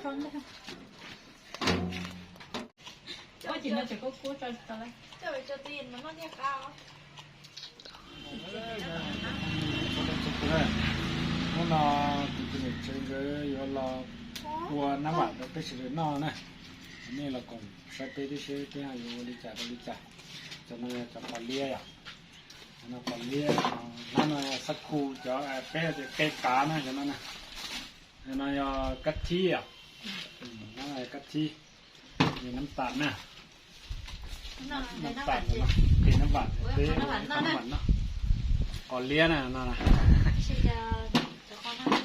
Hnub no kuv tus niam tsev nkawd yuav los ua nab vam rau peb sawv daws noj na. Nej los koom saib peb tib si peb ho yuav ua li cas rau li cas. Cov no yog cov qos liab yom. Cov no qos liab, hnab no yog xab khu, cov peb tias qe kav na cov no na. Cov no yog kab thib yom. Hnab no yog kab thib. Nab tas na. Nab tas, qe nab vam, qe nab vam no. Qos liab na no.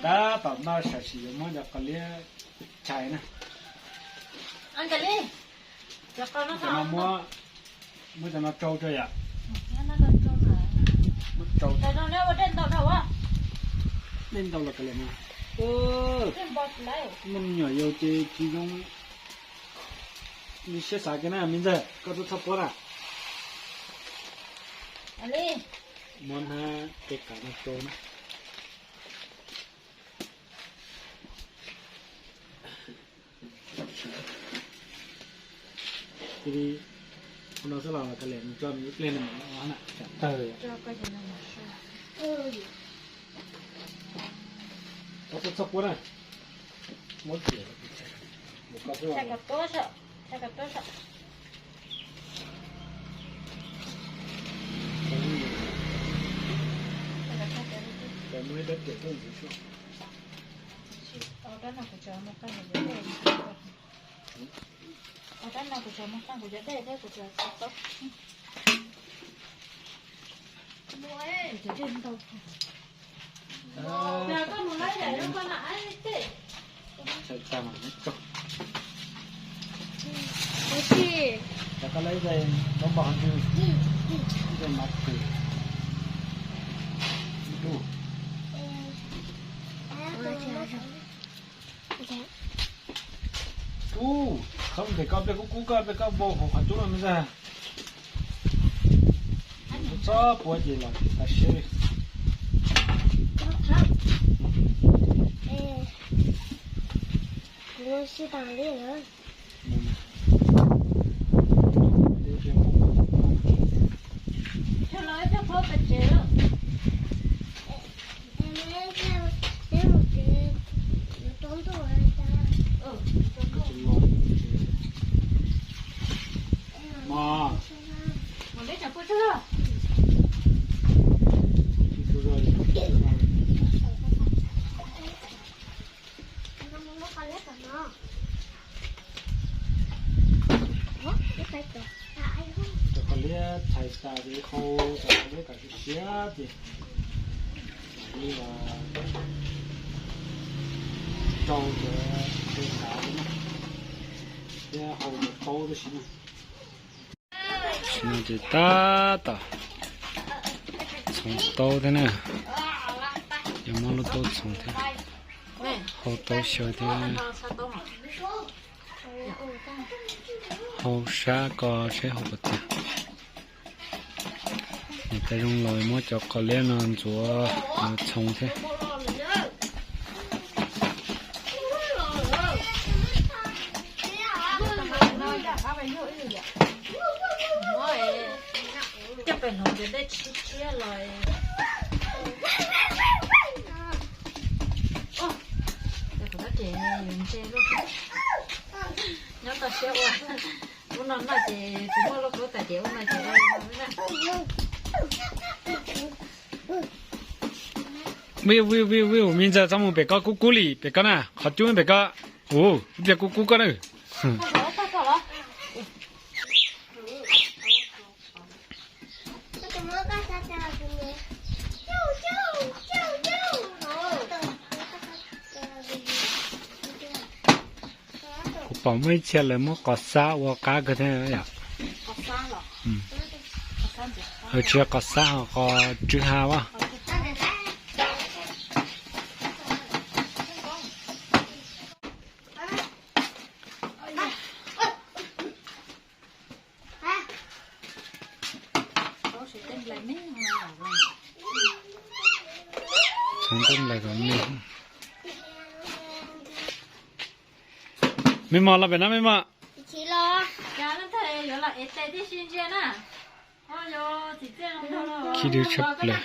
Tab tom noj sam sim yuav muab cov qos liab chais na. Cov no muab, muab cov no rau rau yom. Dej ntau los kav liam mas. Muaj me nyuam yaus ces tsis zoo li siab xav kiag na. Me ntxawg, koj txhob txhob puab na. Muab hnab qe kav no rau na. Cia li ua no xwb los kav liam, nws tso nws ib pliag nws mam ua na, tsam tawg. Koj txhob txhob puab na. Ub, txhob ntes koj pliag kub kub, koj pliag koj vau hauv qhov cub no me ntxawg. Txhob puab ces los tsis tau siab li. Cov qos liab chais tas ces hau cov qos liab kom siav siav ces mam li rau cov qe kav no thiab hau cov taub tib si na. No ces tab tom txhoov taub thiab na, yuav muab lub taub txhoov thiab, hau taub xyaw thiab, hau sab ko seb hau puas tag. Niam tais zoo los muab cov qos liab no ntxuav txhoov thiab. Coj pem hloov cov dej tshiab tshiab los, cov tab ces yuav ntse luaj. Nyob toj siab ua, ub no noj ces tsis muaj lub kub tas ces ub no ces ua li no xwb na. Viu viu viu viu, me ntxawg txhob mus pem ko kub kub li, pem ko na, qhov cub pem ko. Ub, ib pliag kub kub koj na. Kuv pom muaj ib txhia lawv muab qos xab ua qab kawg thiab yom. Tsis yog qos xab, ho qos tsw ha as. Txhoov tej nplais kom me. Me mos los pem no me mos. Khib dwb tshaj plaws.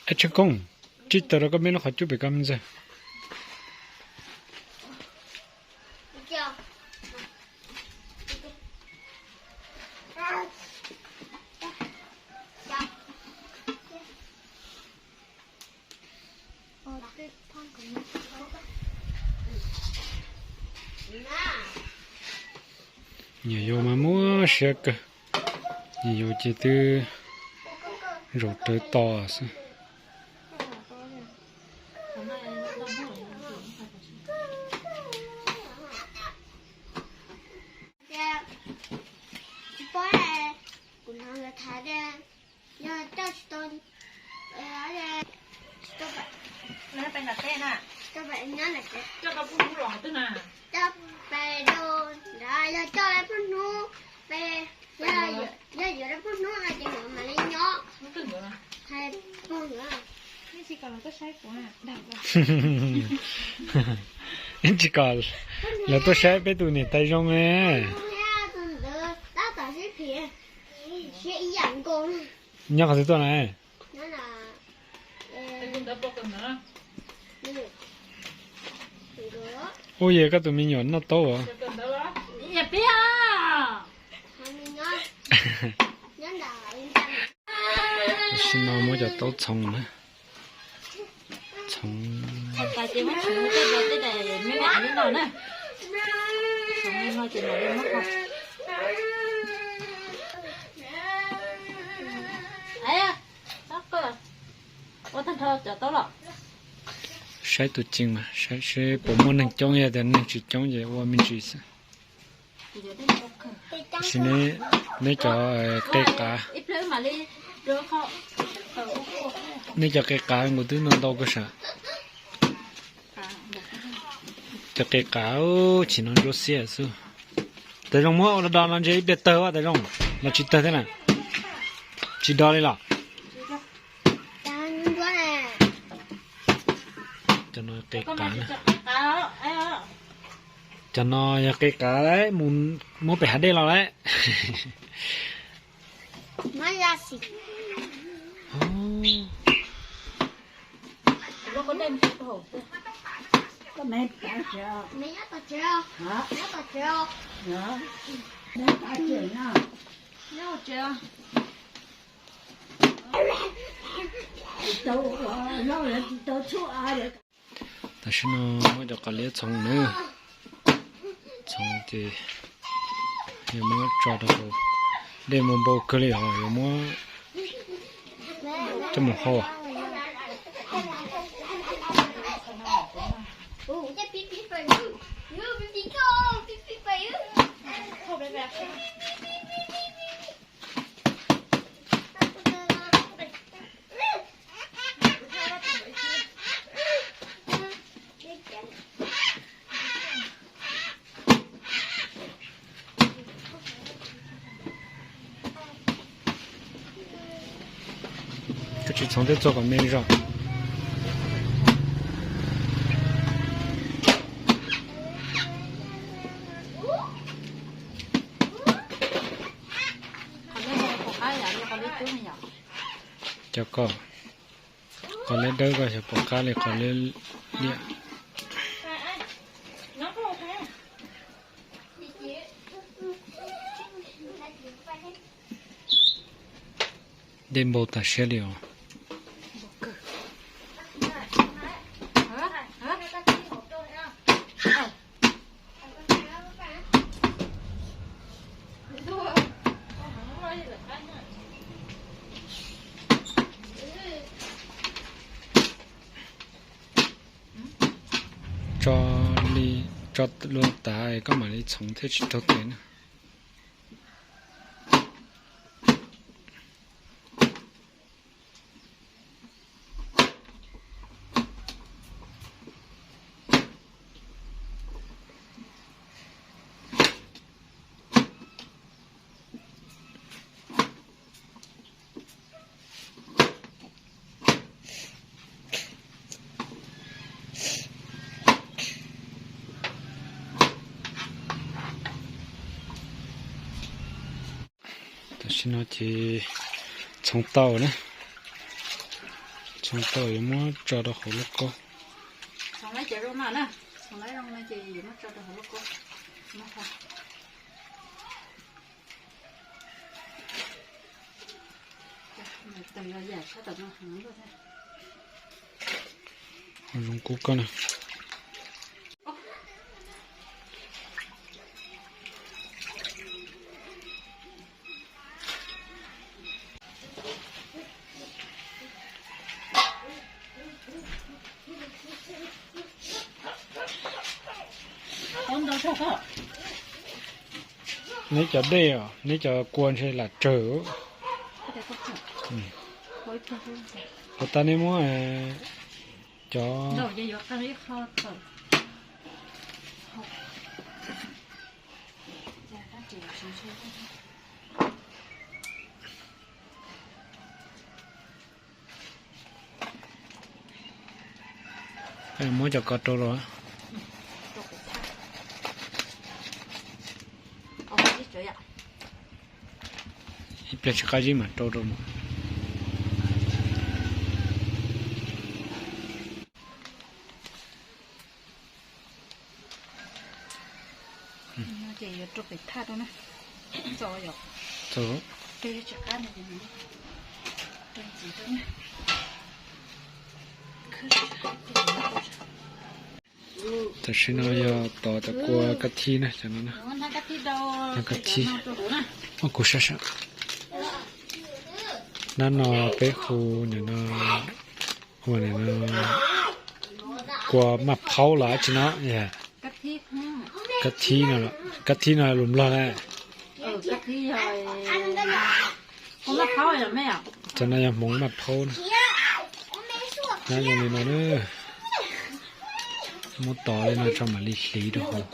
Ab Tshaj Koob, tsib tawg rau koj me lub qhov cub pem koj me ntxawg. Nyuam yaus mas muaj siab kawg, nyuam yaus ces twb zaum rawv tos xwb. Tsis kom lawv tuaj saib peb tus niam tais zoo ne. Nyob qhov twg tuaj na? Ub, yog koj tus me nyuam noj taub as. Tam sim no muab cov taub txhoov na. Txhoov. Saib tus ceev mas, saib seb puas muaj neeg coob, yog tias neeg tsis coob ces ua me ntsis xwb. Tab sis neb cov qe qav, neb cov qe qav nkaus twb ntau ntau kawg sav. Cov qe qav chim no ntsuab xiab xwb. Tais Zoo muab ua do do no ntshe ib pliag tawg, Tais Zoo los tsis tawg thiab na. Tsis do li los? Cov no qe qav na. Cov no yog qe qav lawm, mus muab pem hav dej los lawm. Tam sim no muab cov qos liab txhoov na, txhoov ces yuav muab tso rau hauv. Dej npau npau kawg li os, yuav muab coj mus hau. Koj tsis txhoov thiab txog kom me zog. Cov ko, qos liab dawb ko xyov puas qab li qos liab liab. Dej npau tas siab li os. Tso li, tso luag tav koj mam li txhoov thiaj tsis raug tes na. No ces txhoov tau na, txhoov tau yuav muab tso rau hauv lauj kaub. Zoo kub koj na. Neb cov dej os, neb cov kua ntshe lam tsawg. Puas tas neb muab cov Muab cov ko rau los. Ib pliag tsis qab zib mam rau rau mus. Tam sim no yog tod cov kua kab thib na, cov no na. Kab thib, kuv sab sab. Nab no peb hu nim no, hu nim no kua maj phaub los dab tsi no. Kab thib no, kab thib no lus Nplog na. Cov no yog hmoov maj phaub na. Nab zoo li no na. Muab tod li no tso mam li hliv rau hauv.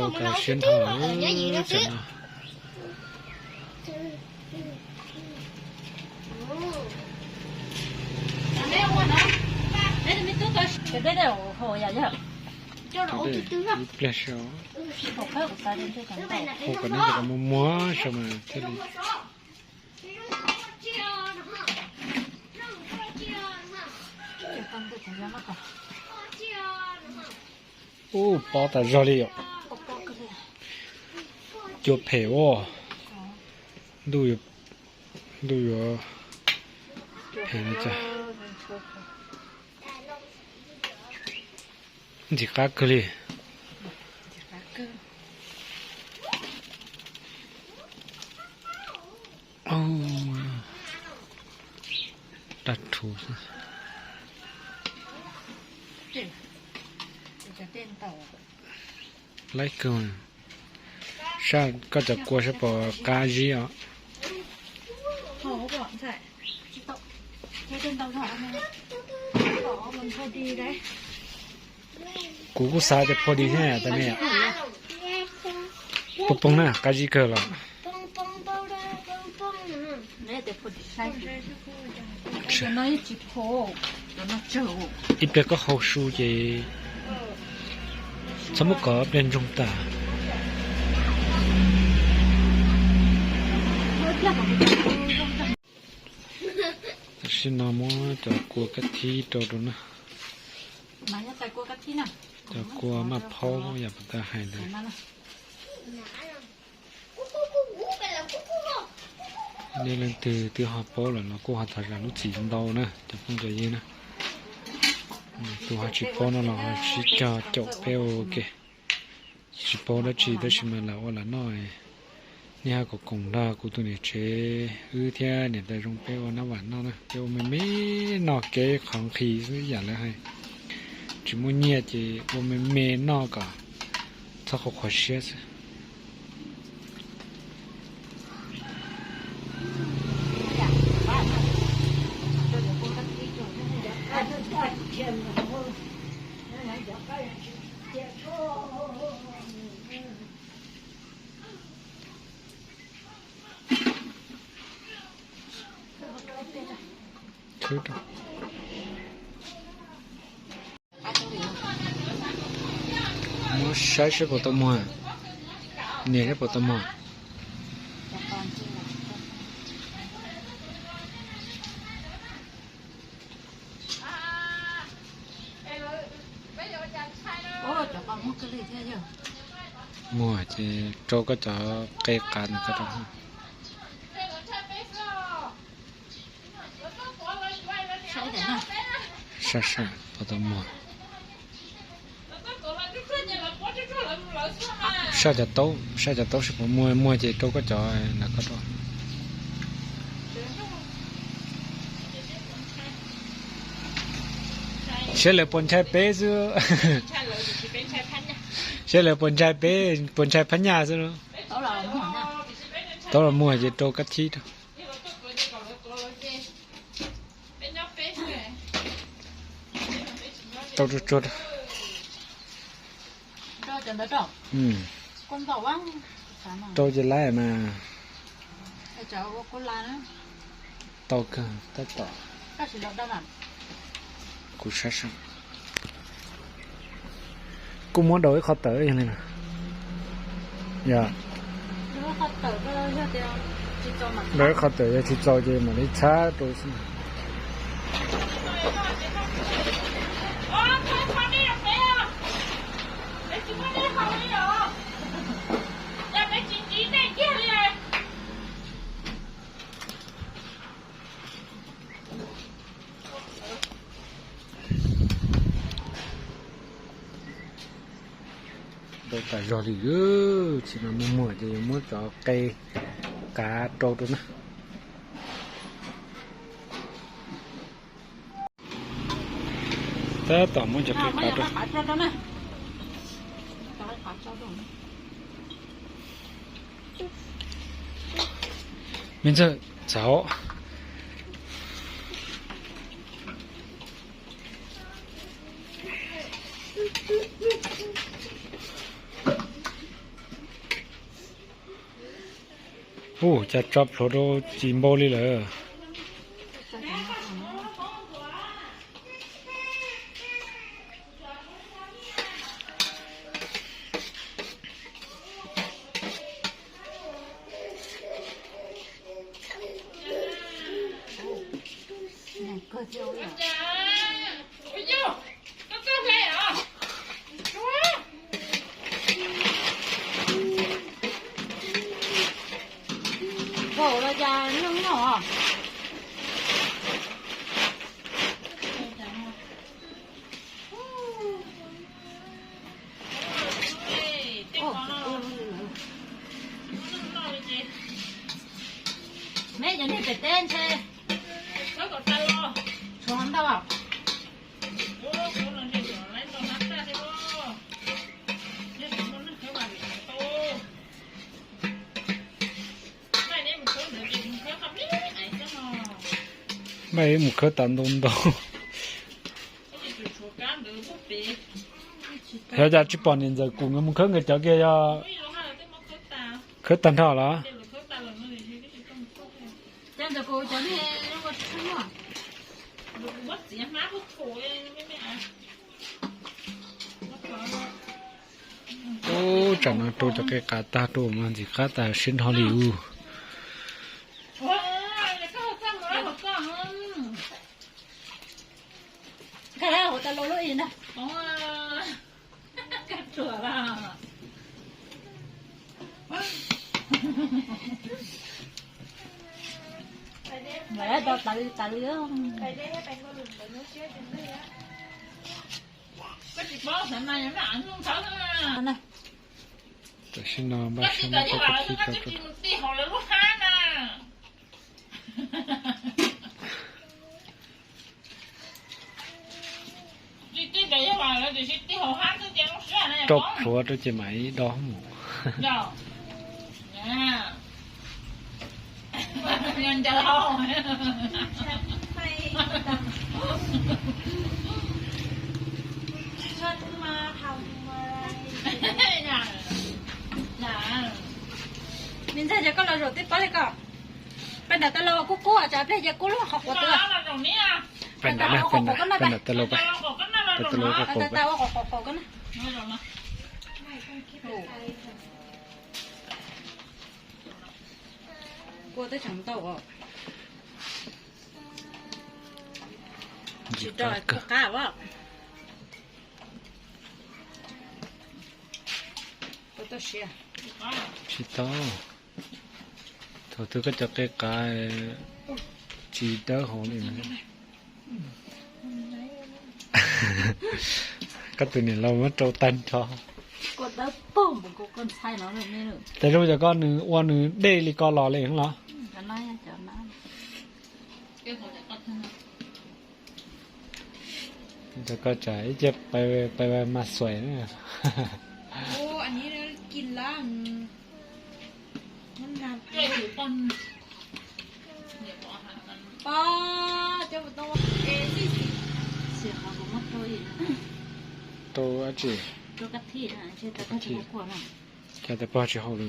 Npau taws siab ntho. Ib pliag saib, hau kom neb cov muag muag saib mas thiaj li. Ub, pob tas zog li yom. Cua phem ua. Ntuj yuav, ntuj yuav phem li cas. Ntxim qab kawg li. Dab rhuv xwb. Laib kawg. Sab koj cov kua sab pom qab zib os. Kuv kuj xav tias phua dis thiab tas ne. Poob poob na, qab zib kawg los. Ib pliag koj hau su ces txhob muab kov pliag ntsoog tas. Tam sim no muab cov kua kab thib rau rau na. Cov kua maj phaub yam puas tas hais ntawd. Nej leej twg twb ho paub lawm los kuj ho thov zam lub txim ntau na cov phooj cov ywg na. Tus ho tsis paub no los ho sib cog caum peb ua ke. Tsis paub dab tsi tab sis mas lam ua lam noj. Nej ho koom koom nrog kuv tus niam tsev wb thiab niam tais zoo peb ua nab vam noj na, peb ua me me noj kev qhov nqhis xwb yam lawv hais. Tsis muaj nyiaj ces ua me me noj kom txhob qhuav qhuav siab xwb. khwb rau. Muab saib seb puas tau muag, nias seb puas tau muag. Muag ces rau koj cov qe qav ntawm koj rau. Saib saib puas tau muag. Saj cov taub, saj cov taub seb puas muag, muag ces rau koj cov ntawm koj rau. Saib lawv puas ntshai peb xwb. Saib lawv puas ntshai peb, puas ntshai phab nyaj xwb. Taub los muag ces rau kab thib rau. Tau tsuag tsuag. Rau ces lawm mas. Tau kawg tab tom. Kuv saib saib. Kuj muab daus ib qho tawm yog li no. Yog daus ib qho tawm yog tsis txaus ces mam li txhab rau xwb. Rau tas zog li, tsis mas muag muag ces yuav muab cov qe qav rau rau na. Tab tom muab cov qe qav rau. Me ntxawg txav. Ua cas tso plhuav rau tsis npau li lawm. Vau los cas nyooj nyooj os. Meb cov niag pem teb ntshe tshuav ntau. Maj mus khawb tas ntau ntau. Yog cas tsis pom niam ntxawm kuv nkawd mus khawb nkawd cov kiag yog khawb tag nrho los? Ub, tsam no rau cov qe qav tag rau mas ntxim qab tas sib nrho li ub. Tam sim no npaj siab muab tau koj thib rau. Rau plhuav rau ces mam ib do mus. Me ntxawg, yog koj los zaum twb pab li koj. Peb nram tas los kub kub tsam pliag ces kub lub qhov quav twg. Peb nram, peb nram tas los, peb nram tas los, tas los qhov quav. Kua twb tseem ntau os. Tsis rau qab. Tsis tau. Thaum twg koj cov qe qav tsis dawb hauv li. Koj tus niam laus muab rau tag nrho. Tej zaum cov koj nws ua nws dej li ko los li los. Cov koj tsam ib ce pais mas xuais na. Rau dab tsi? Cas tes pog tsis hau li.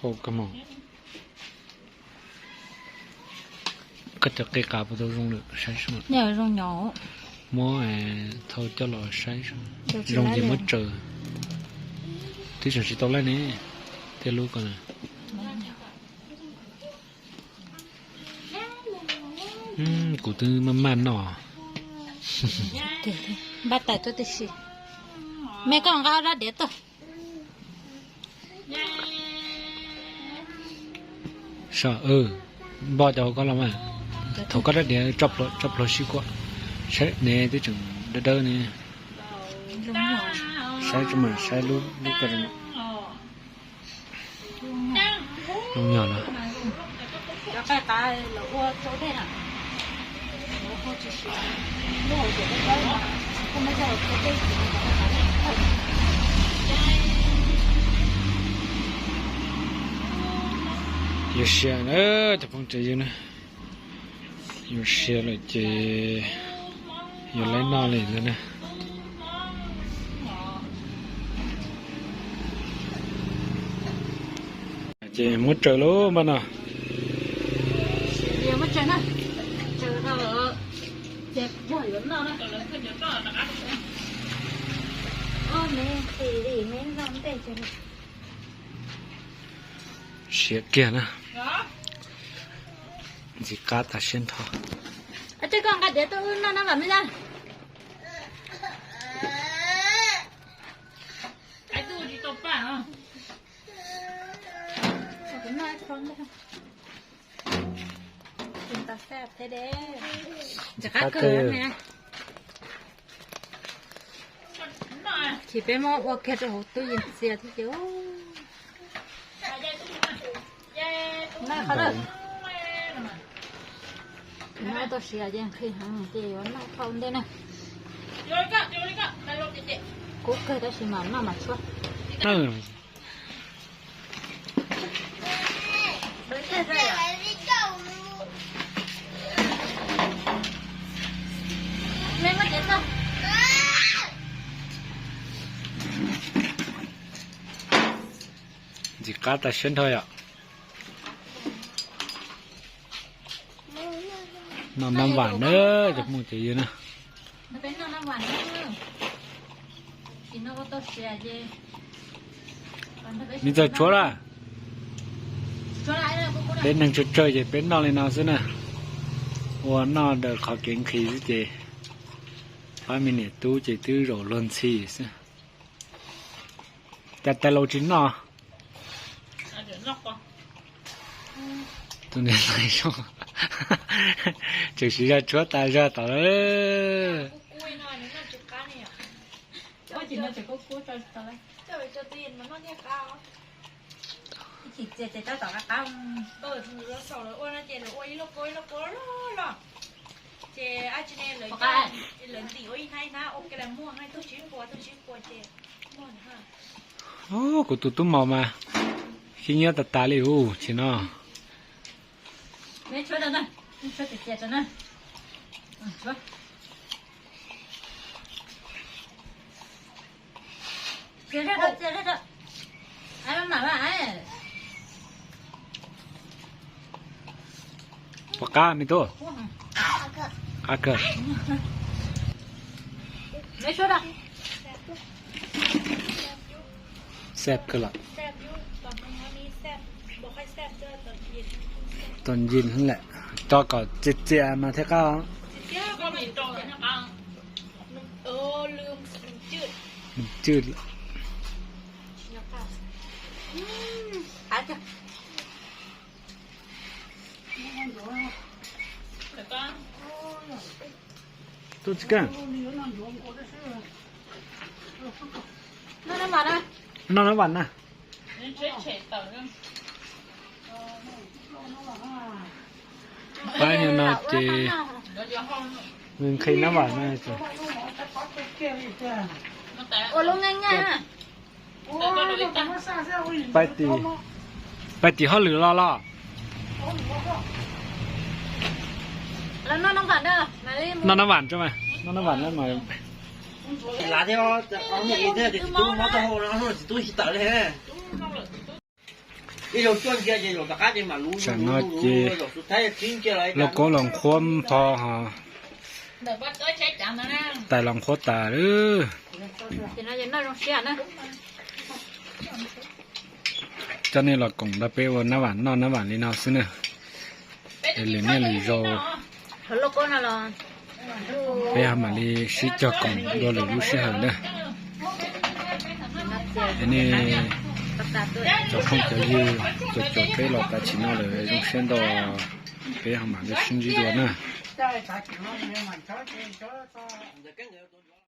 Hau koj mog. Koj cov qe qav puas tau zoo lawm saib seb. Zoo nyo. Muab thau coj los saib seb. Zoo ces muab tsaws. Twb tseem tsis tau laij ne. Tej lub ko na. Kuv twb maj maj noj. Npaj tais tuaj tib si. Me koj nqa rab diav tuaj. Npoj cov hauv koj los mas. Thaum koj rab diav tso plhuav sib kuaj. Saib ne twb tseem dawb dawb ne. Saib tso mas saib lub lub ko. Zoo yog lawm. Yuav siav na, cov phooj cov ywg na. Yuav siav lawm ces yuav laib noj li lawm na. Ces muab tsaws lauj npaj no. Siav kiag na. Ntxim qab tas siab nrho. Koj nqa diav tuaj wb noj na vam me yaj. Ces peb muab ua kiag rau hauv tub yees txias thiab ces. Noj tau siav ces nqhis heev ces yuav noj thaum ntej na. Kub kawg tab sis mas noj mas tshuab. Ntxim qab tas siab nrho yom. Noj nab vam na, cov phooj cov ywg na. Nws txawm tshuav lawm. Peb neeg tsawg tsawg ces peb noj li no xwb na. Ua noj daws qhov kev nqhis xwb ces pab me niam tub ces twb zaum luag ntxhi xwb. Cas tais laus tsis noj? Tus niam tais zoo, tseem siv zog tshuab tas zog tom lawm. Kuv tus tub maum mas khib nyiab tas tas li us tsis no. Qab me tub. Qab kawg. Xab kawg lawm. Tos ncig lawm, tso kom txias txias mas thiaj qab. Cwj. Tuaj tsis kaj. Noj nab vam na. Pab no ces nqhis nab vam na. Pab tim hauj lwm los los? Noj nab vam, noj nab vam mas. Tam no ces lauj kaub los nqhuab npo ho. Tais los nqhuab tas lawm. Coj nej los koom nrog peb ua nab vam noj nab vam li no xwb na. Lwm niaj lwm zaus peb ho mam li sib cog koom dua lwm lub sij hawm na. Nej cov phooj cov ywg tuaj cuag peb los tas tsim no lawm zoo siab ntau, peb ho mam li sib ntsib dua na.